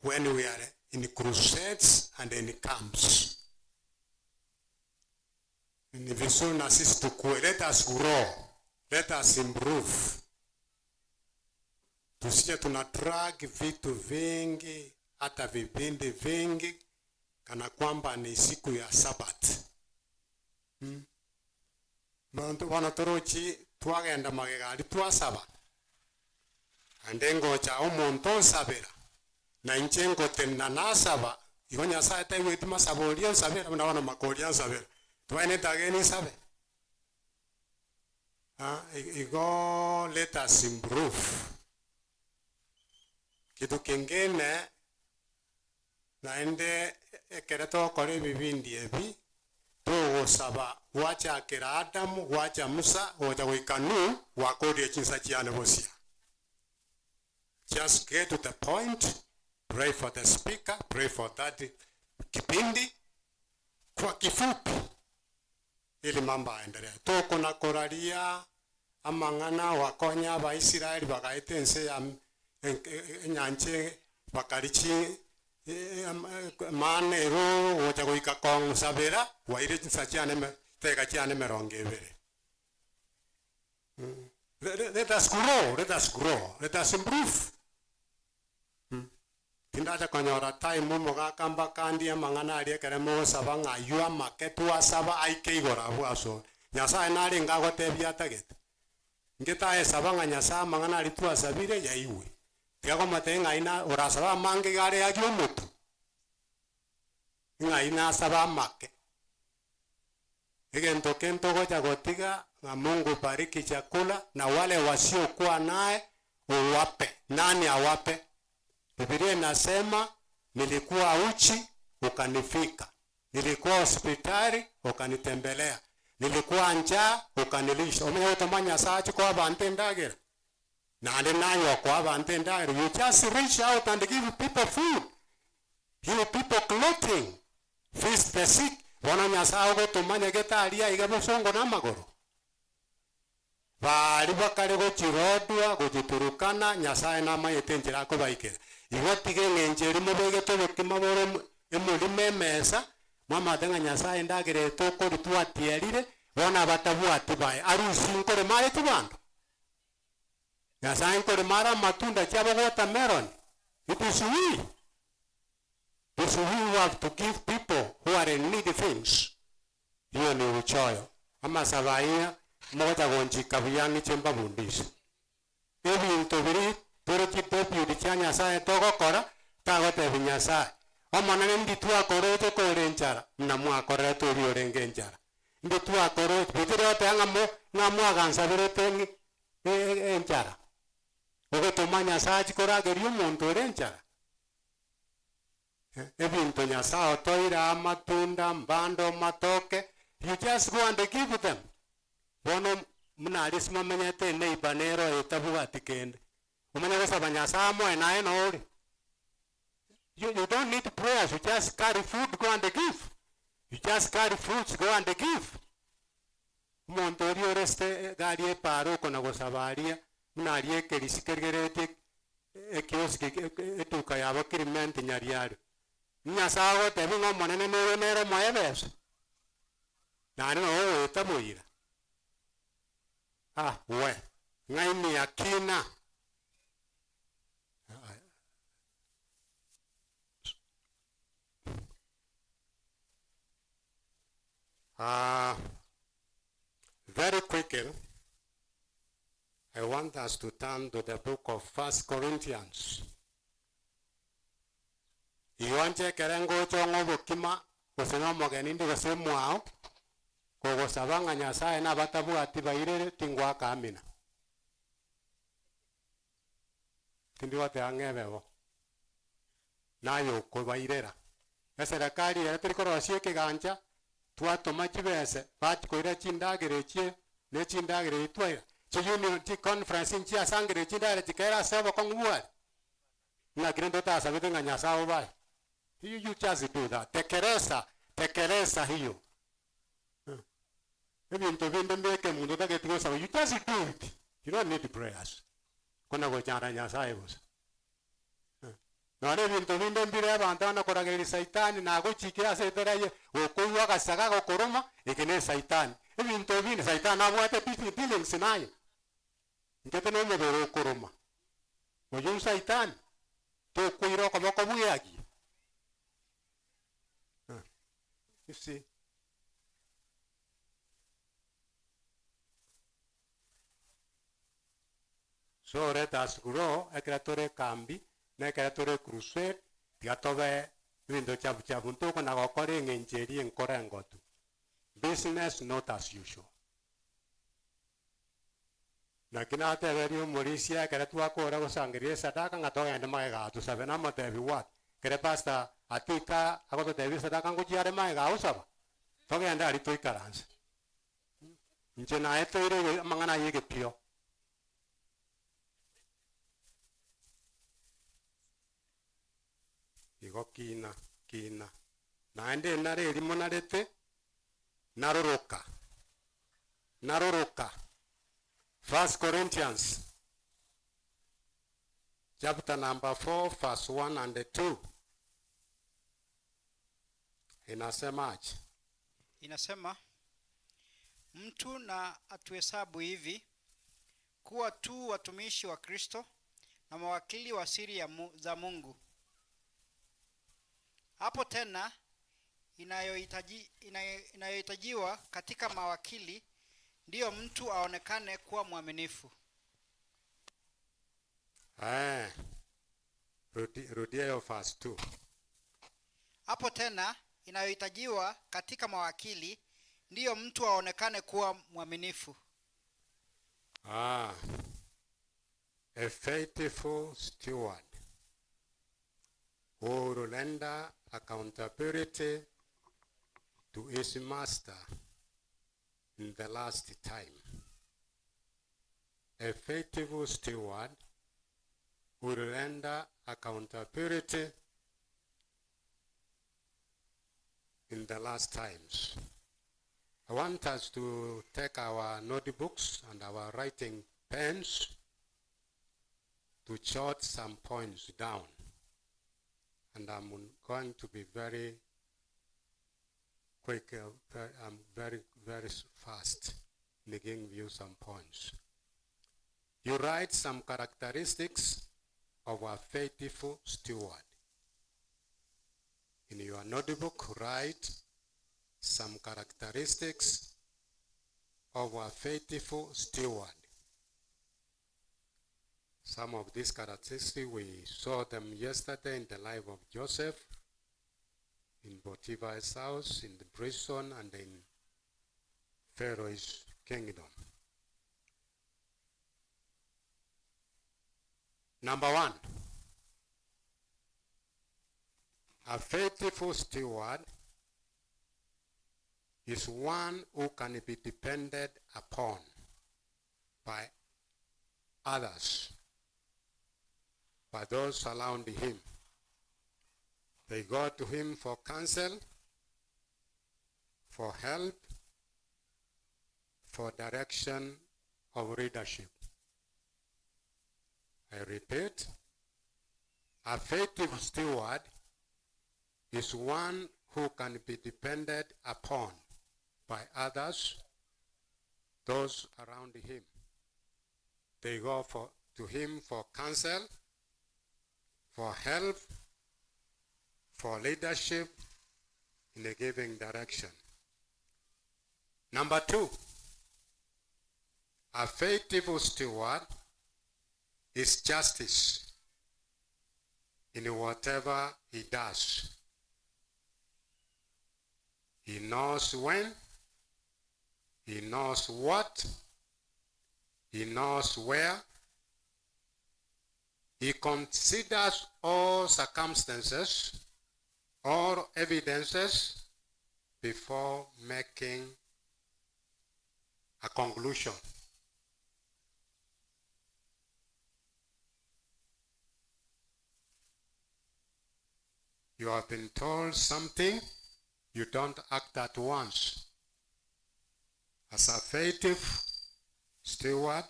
When we are in crusades and in camps. Ni vizuri na sisi tukue. Let us grow. Let us improve. Tusije tuna drag vitu vingi hata vipindi vingi kana kwamba ni siku ya Sabbath. Bantu bono torochi twagenda magega aria twasaba ande ngocha omonto onsabera na inche ngotenena nasaba igo Nyasaye taigweti masabo oria onsabera buna bono makoria ansabera twaenete ageni nsabe Ah, igo let us improve. Kitu kingine naende ekere togokora ebibindi ebi togosaba gwachakera Adamu gwacha Musa gocha goika Nuhu gwakorire chinsa chiane bosia. Just get to the point, pray for the speaker, pray for that kipindi kwa kifupi ili mambo aendelee. Tokona koraria amang'ana gwakonya Abaisraeli bagaeta ense ya enyancha bakaria chi mana ero gocha goika kong'usabera gwaire chinsa chiane chidakika chiane emerongo ebere. Let us grow, let us grow, let us improve. Tindacha konyora time omogaka mbakandie amang'ana aria ekere mogosaba ng'a aywo amake twasaba aike igoro abwo asore. Nyasaye narenge agotebia atagete. Inche tayesaba ng'a Nyasaye amang'ana aria twasabire yaigwe. Tiga komotebia ng'a aye orasabe amange iga are aria omotwe, ng'a aye nasabe amake. Egento kento ogocha gotiga ng'a Mungu bariki chakula na wale wasiokuwa naye uwape. Nani awape? Bibilia inasema nilikuwa uchi ukanifika, nilikuwa hospitali ukanitembelea, nilikuwa njaa ukanilisha. Omanye gotoma Nyasaye ache koa abanto endagera? Naende naye okoa abanto endagera, you just reach out and give people food, give people clothing, feast the sick. Bono Nyasaye ogotoma nyagete aria aiga bosongo na amagoro. Baria bakare gochirodwa, gochiturukana, Nyasaye namanyete enchera akobaikera. Igo tiga eng'encho eria mobegete obokima bore emorimo emesa, mwamanyete ng'a Nyasaye endagera eye tokoria twatierire, bono abatabwati baye. Arusie nkorema are chibando? Nyasaye nkorema are amatunda chiabo watermelon? It is we. It is we who have to give people who are in need things. Hiyo ni uchoyo. Amasabo ayio mogocha gonchika buya ng'iche mbabundise. Ebinto biria tore chideputy chia Nyasaye togokora, tagotebia Nyasaye, Omonene ndi twakoroche kore enchara, buna mwakorerete oria orenge enchara. Ndi twakoroche, bitiria goteba ng'a mo ng'a mwagansaberete ng'i enchara. Ogotoma Nyasaye achie korageria omonto ore enchara. Ebinto Nyasaye otoire amatunda, mbando, matoke, you just go and give them. Bono buna aria ase momenyete eneighbor nere oyo etabwati kende, omanye gosaba Nyasaye amoe naye noo ore. You, you don't need prayers, you just carry food, go and give. You just carry fruits, go and give. Omonto oria oresete egari epaara okona gosaba aria, buna aria ekerisi kerigereretie ekioski eduka yabo Clement Nyariario. Nyasae agotebia ng'a Omonene noyo nere omoe ebesa, naende nabo ogoeta boira. Ah we, ng'aini ya kina. Very quickly, I want us to turn to the book of First Corinthians. Igo nche ekere ngocha ong'e obokima, gose nomogeni inde gose omwao, kogosaba ng'a Nyasaye nabatabwati bairere, tingoaka amina. Tindi goteba ng'a ebe bo. Naye okobairera. Eserekari ere teri korosia ekegancha, twatoma chibese, bachia koira chindagera echie, ne chindagera echi twaira, chi union chi conference nchiasangereria chindagera chikaira ase obokong'u bware. Ng'aki rende otasabete ng'a Nyasaye obae? You, you just do that. Tekeleza, tekeleza hiyo. Ebinto binde mbeke omonto otageti gosaba, you just do it. You don't need prayers. Kona gochanda Nyasaye bosa. Nonye ebinto binde mbire abanto banakoragereria saitani nagochikire ase etera eye, gokoigwa agasaga gokoroma, eke ne saitani. Ebinto binde saitani nabwate dealings naye. Inche na omobere okoroma. Oyo saitani, tokoira okoboko bweagie. You see? So let us grow, ekero tore ekambi, na ekero tore crusade, tiga tobe ebinto chabu chabu, ntokona gokora eng'encho eria enkoro engotu. Business not as usual. Naki nateberia omorisia ekero twakora gosangereria esadaka ng'a togende magega atosabe, namotebi what? Ekero pastor atika agototebia esadaka ngochia are magega agosaba, togende aria toikaranse. Inche naye toire amang'ana aya egepio. Igo kina, kina. Naende enare eria monarete, naroroka, naroroka. 1 Corinthians chapter number 4 verse 1 and 2 inasemaje? Inasema, mtu na atuhesabu hivi kuwa tu watumishi wa Kristo na mawakili wa siri ya za Mungu. Hapo tena inayohitajiwa katika mawakili ndiyo mtu aonekane kuwa mwaminifu. Rudia hiyo verse 2. Hapo tena inayohitajiwa katika mawakili ndiyo mtu aonekane kuwa mwaminifu. A faithful steward who will render accountability to his master in the last time. A faithful steward will render accountability in the last times. I want us to take our notebooks and our writing pens to jot some points down. And I'm going to be very quick, I'm very, very fast in giving you some points. You write some characteristics of a faithful steward. In your notebook, write some characteristics of a faithful steward. Some of these characteristics, we saw them yesterday in the life of Joseph, in Potiphar's house, in the prison, and in Pharaoh's kingdom. Number one, a faithful steward is one who can be depended upon by others, by those around him. They go to him for counsel, for help, for direction of leadership. I repeat, a faithful steward is one who can be depended upon by others, those around him. They go to him for counsel, for help, for leadership in a giving direction. Number two, a faithful steward is justice in whatever he does. He knows when, he knows what, he knows where. He considers all circumstances, all evidences before making a conclusion. You have been told something, you don't act at once. As a faithful steward,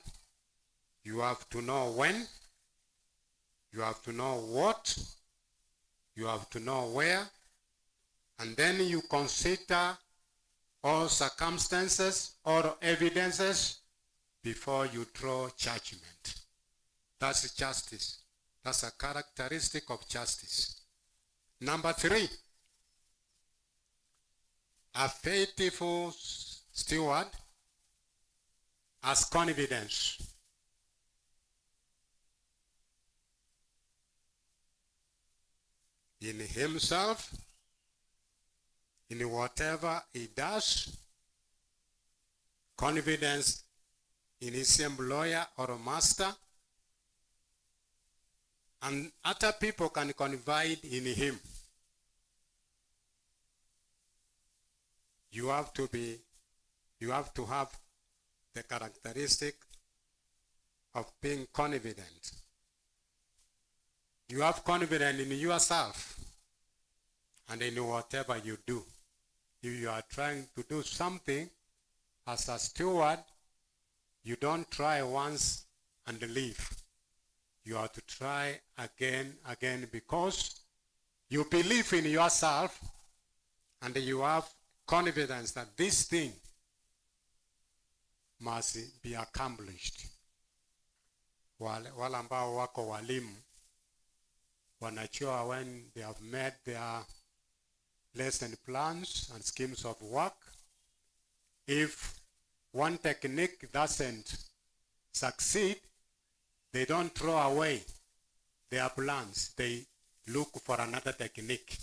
you have to know when, you have to know what, You have to know where, and then you consider all circumstances or evidences before you draw judgment. That's justice. That's a characteristic of justice. Number three, a faithful steward has confidence. In himself, in whatever he does, confidence in his employer or master, and other people can confide in him. You have to be, you have to have the characteristic of being confident. You have confidence in yourself and in whatever you do. If you are trying to do something as a steward, you don't try once and leave. You have to try again, again, because you believe in yourself and you have confidence that this thing must be accomplished. Wale ambao wako walimu wanajua when they have made their lesson plans and schemes of work, if one technique doesn't succeed, they don't throw away their plans. They look for another technique.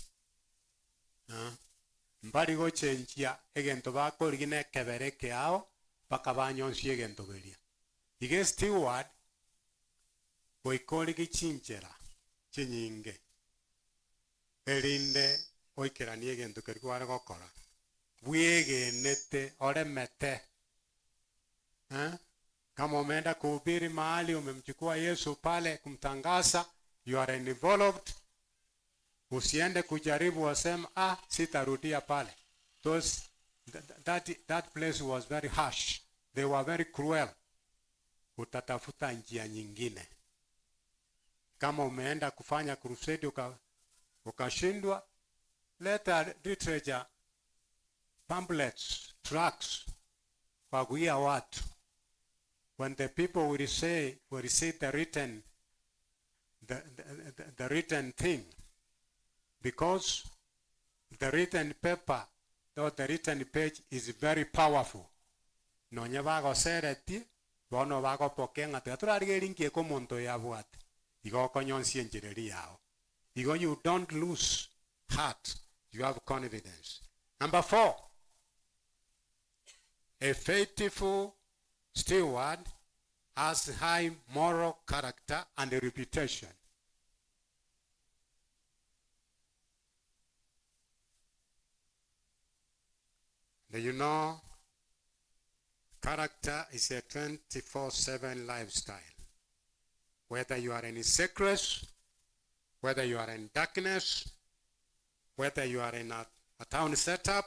Mbari gochenjia egento bakorigina ekebere kiao mpaka banyonsie egento beria. Ige steward goikorigi chinchera chinyinge erinde oikeranie egento keri kware gokora bwegenete oremete. Kama umeenda kuhubiri mahali, umemchukua Yesu pale kumtangaza, you are involved. Usiende kujaribu wasema, sitarudia pale. That place was very harsh. They were very cruel. Utatafuta njia nyingine. Kama umeenda kufanya crusade ukashindwa, leta literature, pamphlets, tracts kwa kuia watu. When the people will say, will see the written, the written thing, because the written paper or the written page is very powerful. Nonye bagoseretie bono bagopokea ng'a turarigerie nkie komonto yabwate igo okonyonsie enchereri yao. Igo you don't lose heart, you have confidence. Number 4, a faithful steward has high moral character and a reputation. Do you know, character is a 24/7 lifestyle. Whether you are in secrets, whether you are in darkness, whether you are in a town setup,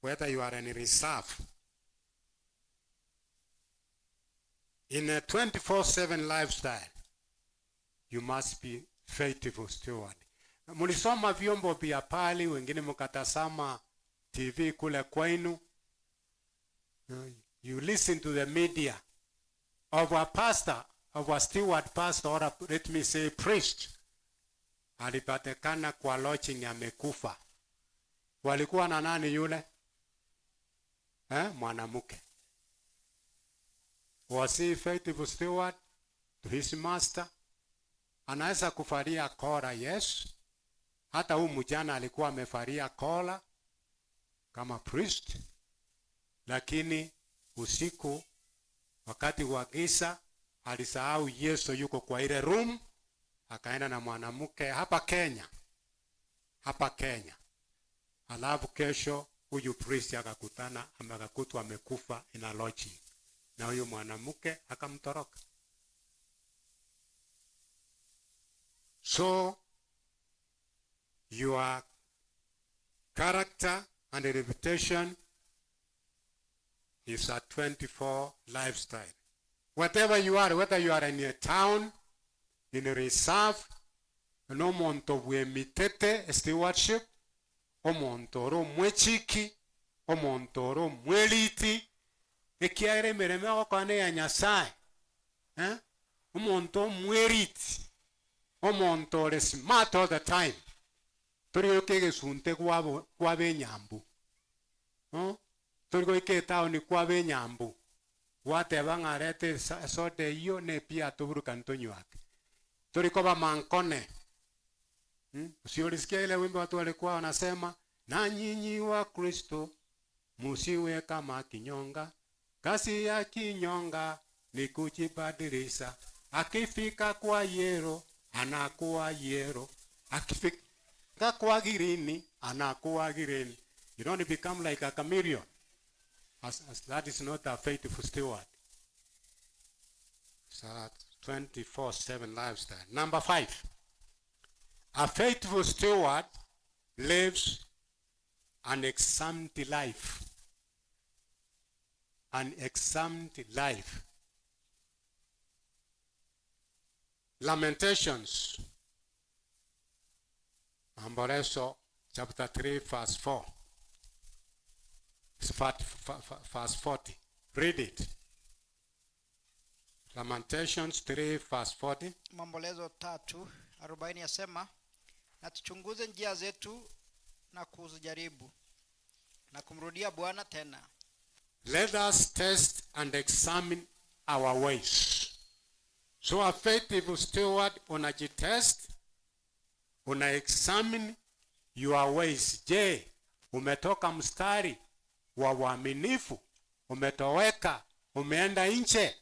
whether you are in a reserve. In a 24/7 lifestyle, you must be faithful steward. Mulisoma vyombo vya pali, wengine mkatasama TV kule kwenu. You listen to the media of a pastor, of a steward pastor, or a, let me say priest, alipatikana kwa lodging amekufa. Walikuwa na nani yule? Mwanamke. Was he faithful steward to his master? Anaweza kufaria kola, yes. Hata huyu mjana alikuwa amefaria kola kama priest, lakini usiku wakati wa giza alisahau Yesu yuko kwa ile room, akaenda na mwanamke hapa Kenya. Hapa Kenya. Alafu kesho huyu priest akakutana, akakutwa amekufa in a lodging. Na huyu mwanamke akamtoroka. So your character and reputation is a 24 lifestyle. Whatever you are, whether you are in a town, in a reserve, Nomonto bwemitete stewardship, omonto ore omwechiki, omonto ore omweriti, ekiagera emeremo egokora na eya Nyasaye. Eh? Omonto omweriti, omonto ore smart all the time. Tori goika egesunte kwabo kwaba enyambu. Oh? Tori goika etaoni kwaba enyambu. Gwateba ng'a arete esoda eyio na epia toburukani tonywake. Tori koba mankone. Si ulisikia ile wimbo watu walikuwa wanasema, na nyinyi wa Kristo musiwe kama kinyonga, kazi ya kinyonga ni kujibadilisha, akifika kwa yellow anakuwa yellow, akifika kwa green anakuwa green. You don't become like a chameleon. As that is not a faithful steward. So that's 24/7 lifestyle. Number 5. A faithful steward lives an exempt life. An exempt life. Lamentations. Maombolezo chapter 3 verse 4. Verse 40. Read it. Lamentations 3 verse 40. Maombolezo 3:40 yasema, na tuchunguze njia zetu na kuzijaribu na kumrudia Bwana tena. Let us test and examine our ways. So a faithful steward unajitest, una examine your ways. Je, umetoka mstari wa uaminifu? Umetoweka, umeenda nje?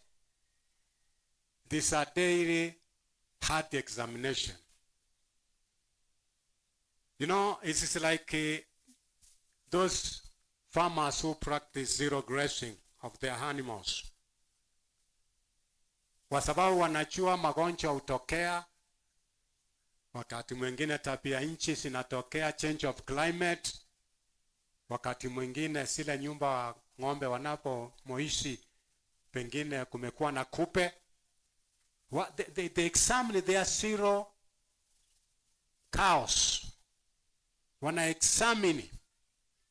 This is a daily heart examination. It is like those farmers who practice zero grazing of their animals. Kwa sababu wanajua magonjwa hutokea, wakati mwingine tabia nchi zinatokea, change of climate, wakati mwingine zile nyumba ng'ombe wanapomoishi pengine kumekuwa na kupe. They examine their zero cows. Wana examine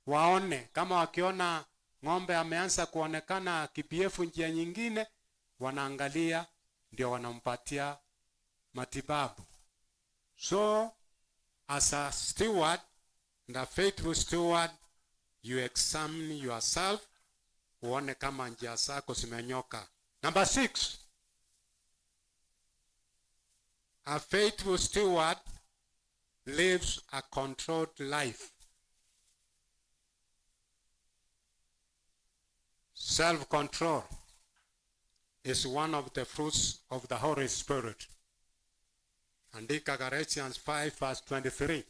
waone kama wakiona ng'ombe ameanza kuonekana kibiefu njia nyingine, wanaangalia ndio wanampatia matibabu. So as a steward and a faithful steward, you examine yourself, uone kama njia zako zimenyoka. Number 6, a faithful steward lives a controlled life. Self-control is one of the fruits of the Holy Spirit. Andika Galatians 5 verse 23.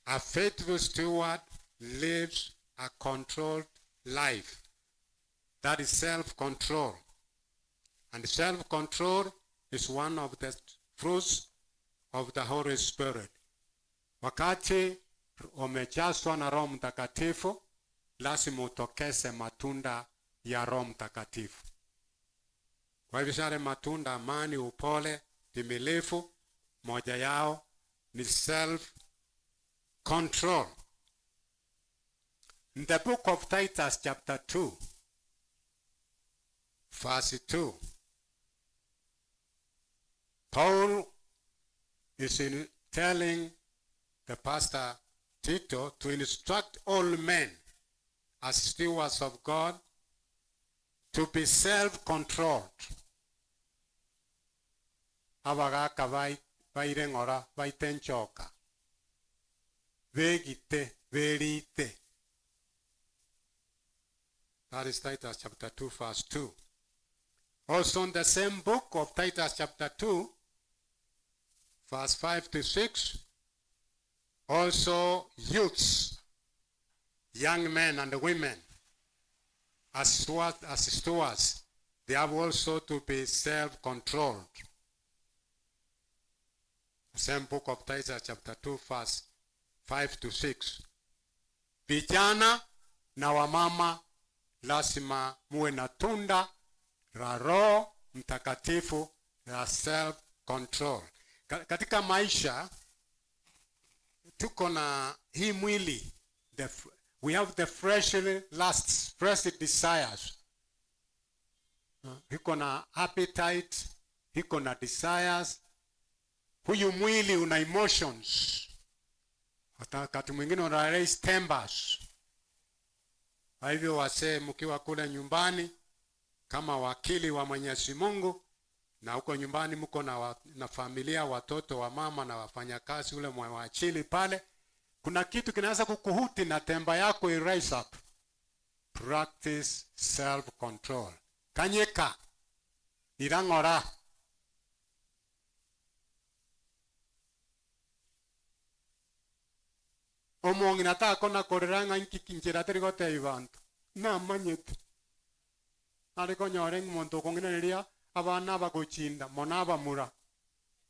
A faithful steward lives a controlled life. That is self-control. And self-control is one of the fruits of the Holy Spirit. Wakati umejazwa na Roho Mtakatifu, lazima utokeze matunda ya Roho Mtakatifu. Kwa hivyo yale matunda, amani, upole, timilifu, moja yao ni self-control. In the book of Titus chapter 2, verse 2, Paul is telling the pastor Tito to instruct all men as stewards of God to be self-controlled. Abagaka baire ng'ora, baite nchoka. Begite, berite. That is Titus chapter 2 verse 2. Also in the same book of Titus chapter 2, verse 5 to 6, also youths, young men and women, as stewards, they have also to be self-controlled. Same book of Titus chapter 2 verse 5 to 6. Vijana na wamama lazima muwe na tunda la Roho Mtakatifu Self control. Katika maisha tuko na hii mwili, we have the fresh lusts, fresh desires. Iko na appetite, iko na desires. Huyu mwili una emotions. Hata wakati mwingine una raise tempers. Kwa hivyo wasee, mkiwa kule nyumbani kama wakili wa Mwenyezi Mungu, na huko nyumbani mko na familia, watoto wa mama na wafanyakazi ule mwachili pale, kuna kitu kinaweza kukuhuti na temper yako i rise up. Practice self control. Kanyeka irang'ora. Omong'ina takona korera ng'a inki kinchera teri gotebia banto namanyete nare konyora omonto okong'inereria abana abagochinda mono abamura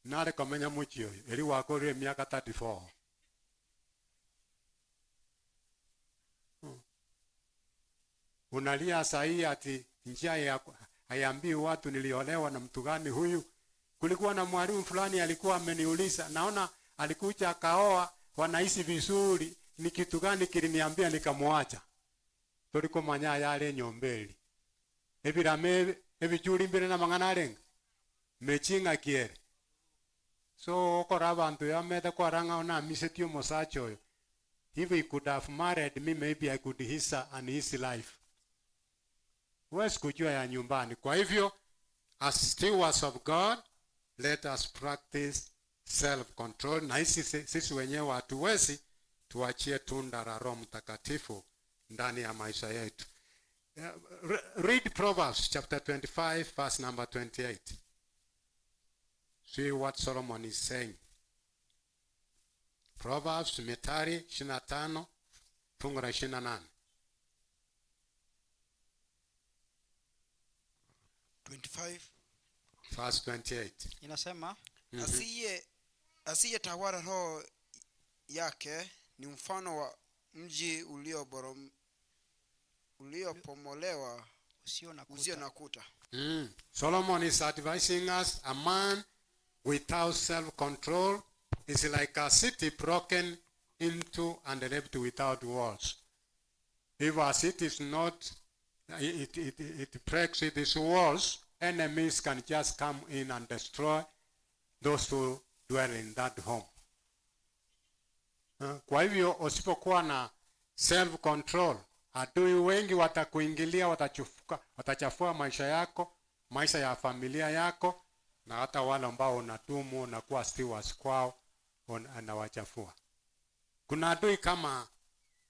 nare komenya mochi oyo eri wakorire emiaka 34. Unalia sahi ati njia ya haiambii watu niliolewa na mtu gani huyu. Kulikuwa na mwalimu fulani alikuwa ameniuliza, naona alikuja akaoa, wanaishi vizuri, ni kitu gani kiliniambia nikamwacha? Tulikomanya yale nyombeli. Ebirame ebijuri mbere na mang'ana arenga mechinga kiere. So okora abantu yamete kwaranga ona misetio mosacho oyo. If he could have married me, maybe I could hisa an easy life. Huwezi kujua ya nyumbani. Kwa hivyo, as stewards of God, let us practice self-control. Na hisi sisi wenyewe hatuwezi, tuachie tunda la Roho Mtakatifu ndani ya maisha yetu. Read Proverbs chapter 25 verse number 28. See what Solomon is saying. Proverbs Mithali 25 fungu la 28. 25 Verse 28. Inasema, Asiye tawala roho yake ni mfano wa mji uliopomolewa usio na kuta. usio na kuta. Solomon is advising us, a man without self-control is like a city broken into and left without walls. If a city is not, it breaks its walls, enemies can just come in and destroy those who dwell in that home. Kwa hivyo usipokuwa na self-control, adui wengi watakuingilia, watachafua maisha yako, maisha ya familia yako, na hata wale ambao unatumu unakuwa stewards kwao, anawachafua. Kuna adui kama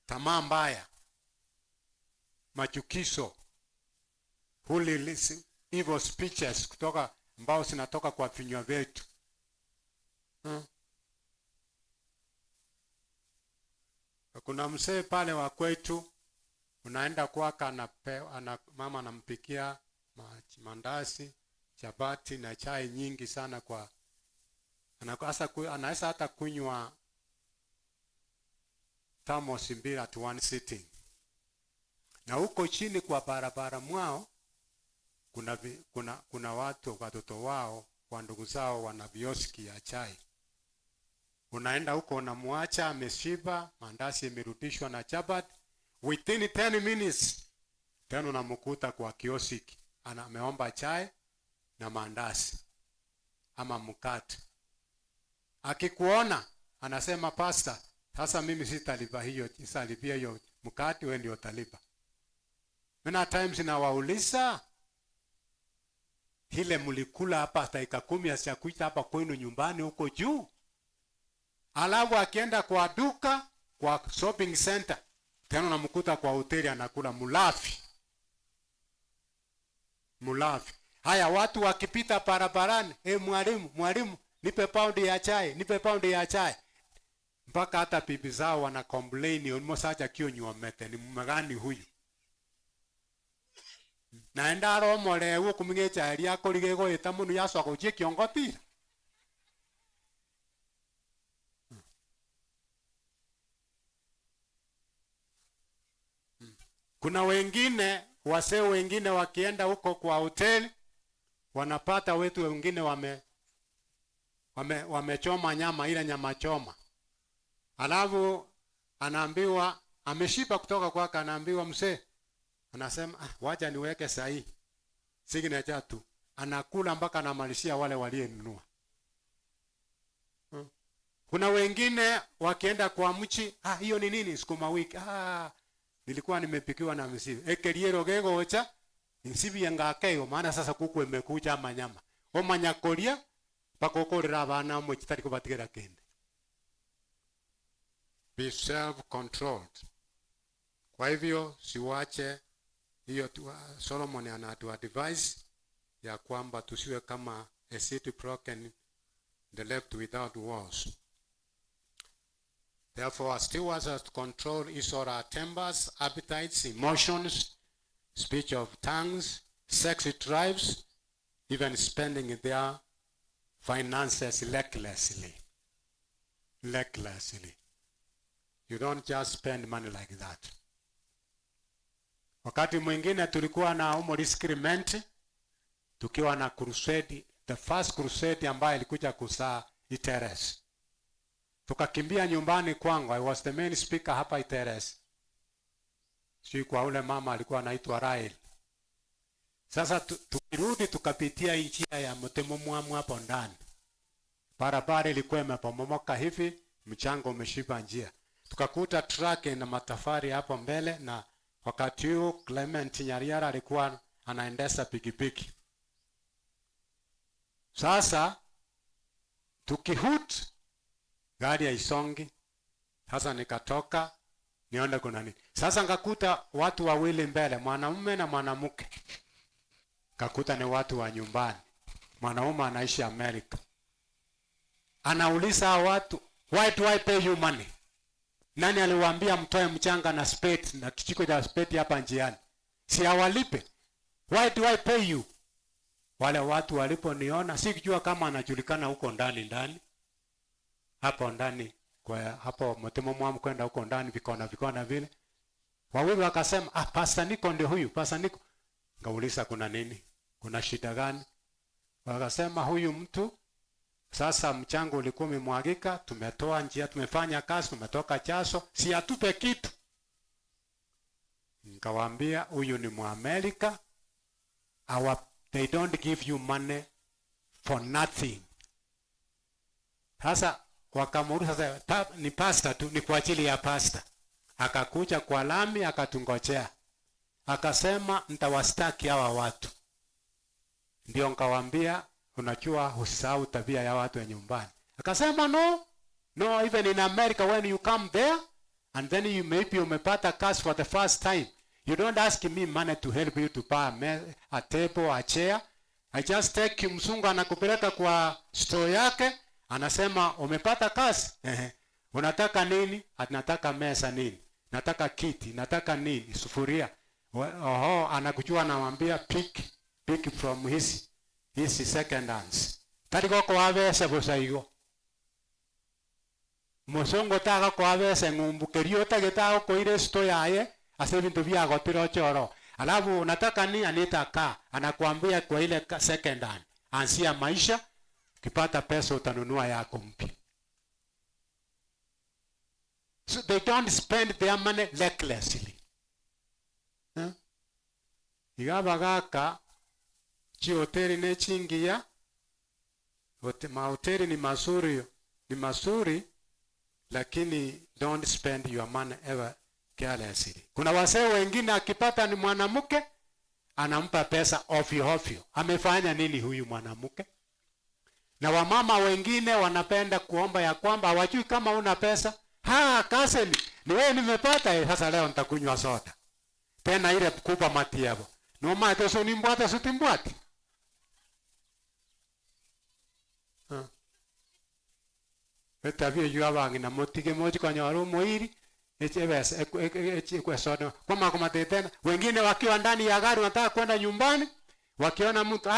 tamaa mbaya, machukizo, evil speeches kutoka ambao zinatoka kwa vinywa vyetu. Kuna mzee pale wa kwetu, unaenda kwake, mama anampikia mandazi, chapati na chai nyingi sana kwa anaweza hata kunywa thermos mbili at one sitting. Na huko chini kwa barabara mwao kuna watu, watoto wao, wa ndugu zao wana vioski ya chai. Unaenda huko unamwacha ameshiba, mandazi imerudishwa na chapati. Within 10 minutes tena unamkuta kwa kioski ameomba chai na mandazi ama mkate. Akikuona anasema, pastor, sasa mimi sitalipa hiyo, sitalipia hiyo mkate, wewe ndio utalipa. Many times nawauliza, ile mlikula hapa dakika 10 asiyakuita hapa kwenu nyumbani huko juu. Alafu akienda kwa duka, kwa shopping center, tena unamkuta kwa hoteli anakula mulafi. Mulafi. Haya, watu wakipita barabarani, mwalimu, mwalimu, nipe paundi ya chai, nipe paundi ya chai. Mpaka hata bibi zao wana complain, omosacha kionywa mete, ni mgani huyu? Naenda aromore uo kuminge chai ria korige goeta munu yaswa gochie kiongotira. Kuna wengine, wasee wengine wakienda huko kwa hoteli, Wanapata wetu wengine wamechoma nyama, ile nyama choma, alafu anaambiwa ameshiba kutoka kwake, anaambiwa mzee, anasema wacha niweke sahihi signature tu, anakula mpaka anamalizia wale waliyenunua. Kuna wengine wakienda kwa mchi, hiyo ni nini? Sukuma wiki. Nilikuwa nimepikiwa na msibi. Ekeriero gegocha, nsibi yengakeyo, maana sasa kuku imekuja ama nyama. Omanyakoria bakokorera abana mu kitari kubatigera kende. Be self-controlled. Kwa hivyo siwache hiyo tu, Solomon anatu advise ya kwamba tusiwe kama a city broken the left without walls. Therefore, as stewards have to control each of our tempers, appetites, emotions, speech of tongues, sex drives, even spending their finances recklessly. Recklessly. You don't just spend money like that. Wakati mwingine tulikuwa na humo discernment, tukiwa na crusade, the first crusade ambayo ilikuja kusaa Iteres. Tukakimbia nyumbani kwangu, I was the main speaker hapa Iteres. Sijui kwa ule mama alikuwa anaitwa Rael. Sasa tukirudi tukapitia njia ya Mtemo Mwamu hapo ndani. Barabara ilikuwa imepomoka hivi, mchanga umeshiba njia. Tukakuta truck na matafari hapo mbele, na wakati huo Clement Nyariara alikuwa anaendesha pikipiki. Sasa tukihut gari haisongi. Sasa nikatoka nione kuna nini. Sasa nikakuta watu wawili mbele, mwanamume na mwanamke. Nikakuta ni watu wa nyumbani. Mwanaume anaishi Amerika. Anauliza hao watu, why do I pay you money? Nani aliwaambia mtoe mchanga na spade na kijiko cha spade hapa njiani? Si hawalipe. Why do I pay you? Wale watu waliponiona, sikujua kama anajulikana huko ndani ndani. Hapo ndani kwa hapo Mtemo Mwamu kwenda huko ndani vikona vikona vile. Wawili wakasema, Pastor Nico ndio huyu, Pastor Nico. Ngauliza kuna nini? Kuna shida gani? Wakasema huyu mtu sasa mchango ulikuwa umemwagika, tumetoa njia, tumefanya kazi, tumetoka chaso, si atupe kitu. Nikawaambia huyu ni Muamerika. They don't give you money for nothing. Sasa wakamuuliza sasa, ni pastor tu, ni kwa ajili ya pastor. Akakuja kwa lami akatungojea. Akasema nitawastaki hawa watu. Ndio nikawaambia unajua usisahau tabia ya watu wa nyumbani. Akasema no, no, even in America when you come there and then you maybe umepata cash for the first time, you don't ask me money to help you to buy a table, a chair. I just take mzungu anakupeleka kwa store yake, anasema umepata kazi? Ehe. Unataka nini? Nataka meza nini? Nataka kiti, nataka nini? Sufuria. Oho, anakujua anamwambia pick from his second hands. Tari goko wabese busa igo. Musongo taga ko abese ng'umbu kerio tageta ko ire sto yaye ase bintu byagotire choro. Alafu unataka nini? Anita anakuambia kwa ile second hand. Ansia maisha, ukipata pesa utanunua yako mpya. So they don't spend their money recklessly. Huh? Igabagaka chihoteli ne chingiya, mahoteli ni mazuri, ni mazuri, lakini don't spend your money ever carelessly. Kuna wasee wengine akipata ni mwanamke anampa pesa ovyo ovyo. Amefanya nini huyu mwanamke? Na wamama wengine wanapenda kuomba ya kwamba hawajui kama una pesa. Ha, kaseni, ni wewe nimepata, sasa leo nitakunywa soda. Tena ile kupa matiabo. No mate so ni mbwata so timbwati. Ha. Etabia yu abangi na motige moji kwa nyoro moiri. Eche besa, eche kwa soda. Kwa makoma tena, wengine wakiwa ndani ya gari wanataka kwenda nyumbani, wakiona mtu,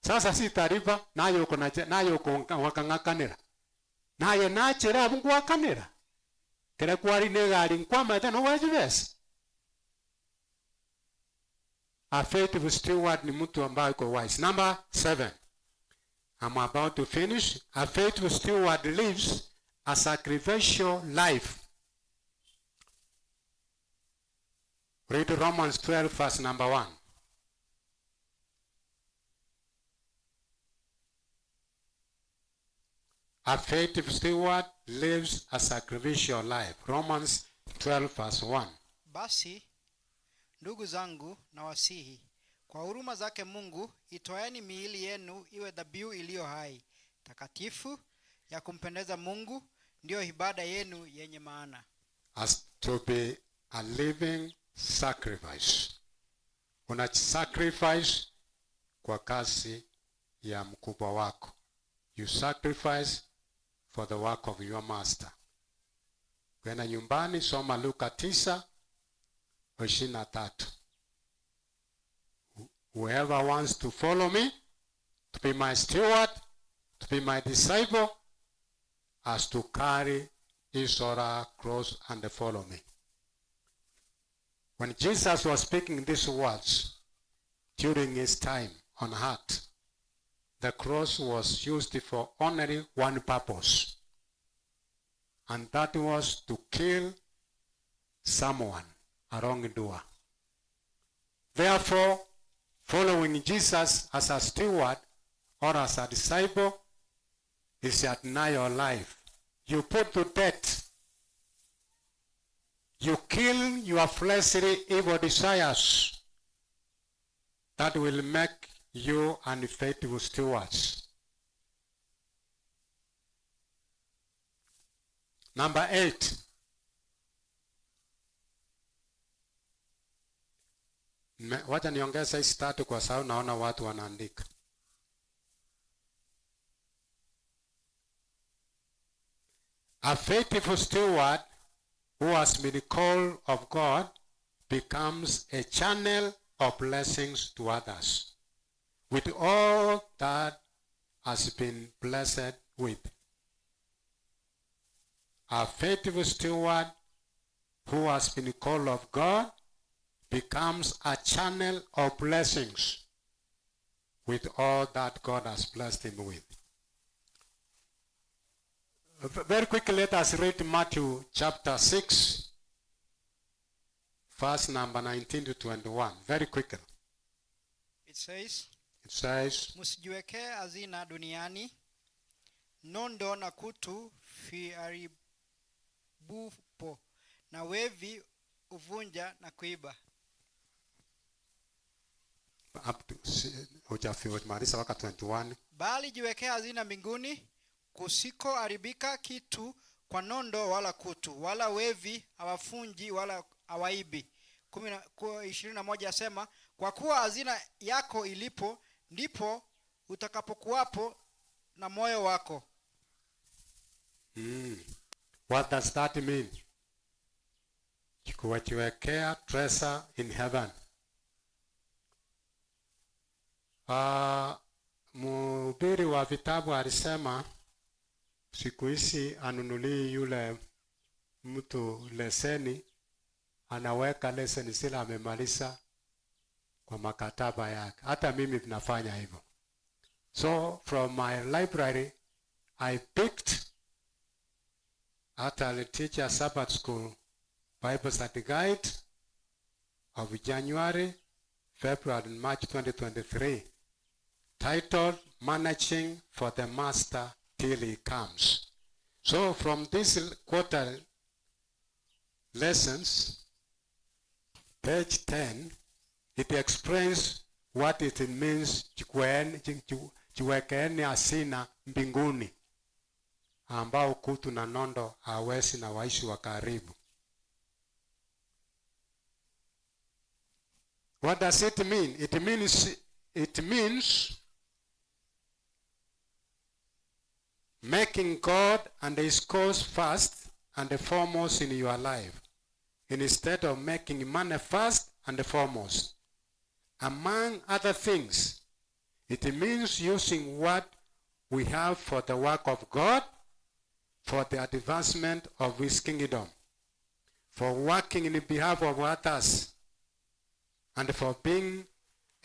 sasa si taarifa, nayo uko na nayo uko wakangakanira. Naye nachera bungu wakanira. Kere kwari ne gari nkwama tena wajibesa. A faithful steward ni mtu ambaye yuko wise. Number 7. I'm about to finish. A faithful steward lives a sacrificial life. Read Romans 12 verse number 1. A faithful steward lives a sacrificial life. Romans 12 verse 1. Basi ndugu zangu, nawasihi kwa huruma zake Mungu, itoeni miili yenu iwe dhabihu iliyo hai, takatifu, ya kumpendeza Mungu, ndiyo ibada yenu yenye maana. As to be a living sacrifice. Una sacrifice kwa kazi ya mkubwa wako. You sacrifice for the work of your master. Kwenda nyumbani, soma Luka 9:23. Whoever wants to follow me, to be my steward, to be my disciple, has to carry his or her cross and follow me. When Jesus was speaking these words during his time on earth, the cross was used for only one purpose, and that was to kill someone, a wrongdoer. Therefore, following Jesus as a steward or as a disciple is to deny your life. You put to death. You kill your fleshly evil desires that will make you unfaithful stewards. Number 8. Wacha niongeze hizi tatu kwa sababu naona watu wanaandika. A faithful steward who has been called of God becomes a channel of blessings to others with all that has been blessed with. A faithful steward who has been called of God becomes a channel of blessings with all that God has blessed him with. Very quickly, let us read Matthew chapter 6, verse number 19 to 21. Very quickly. It says, It says, msijiwekee hazina duniani, nondo na kutu viharibupo, na wevi huvunja na kuiba. Up to, hujamaliza mpaka 21. Bali jiwekee hazina mbinguni, kusikoharibika kitu kwa nondo wala kutu, wala wevi hawavunji wala hawaibi. 21 asema, kwa kuwa hazina yako ilipo, ndipo utakapokuwapo na moyo wako. What does that mean? Kujiwekea treasure in heaven. Mhubiri wa vitabu alisema siku hizi anunulii yule mtu leseni, anaweka leseni zile amemaliza kwa makataba yake. Hata mimi nafanya hivyo. So from my library I picked hata teacher Sabbath School Bible Study Guide of January, February and March 2023, titled Managing for the Master Till He Comes. So from this quarter lessons, page 10, it explains what it means jiwekeeni hazina mbinguni, ambao kutu na nondo hawezi na waishi wa karibu. What does it mean? It means making God and his cause first and foremost in your life, instead of making money first and foremost. Among other things, it means using what we have for the work of God, for the advancement of his kingdom, for working in behalf of others, and for being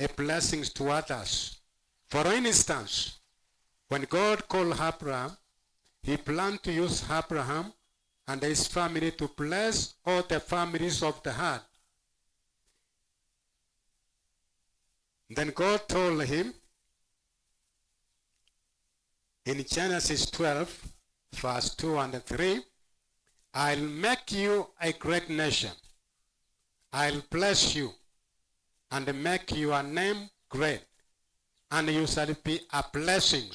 a blessing to others. For instance, when God called Abraham, he planned to use Abraham and his family to bless all the families of the earth. Then God told him in Genesis 12, verse 2 and 3, "I'll make you a great nation. I'll bless you and make your name great, and you shall be a blessing.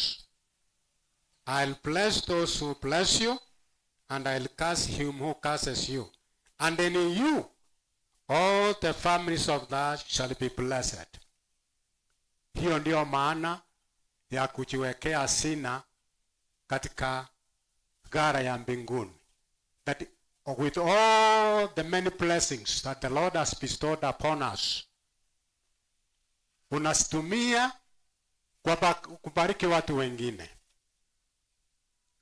I'll bless those who bless you, and I'll curse him who curses you. And in you, all the families of the earth shall be blessed." Hiyo ndiyo maana ya kujiwekea hazina katika ghala ya mbinguni. That with all the many blessings that the Lord has bestowed upon us, unazitumia kwa kubariki watu wengine.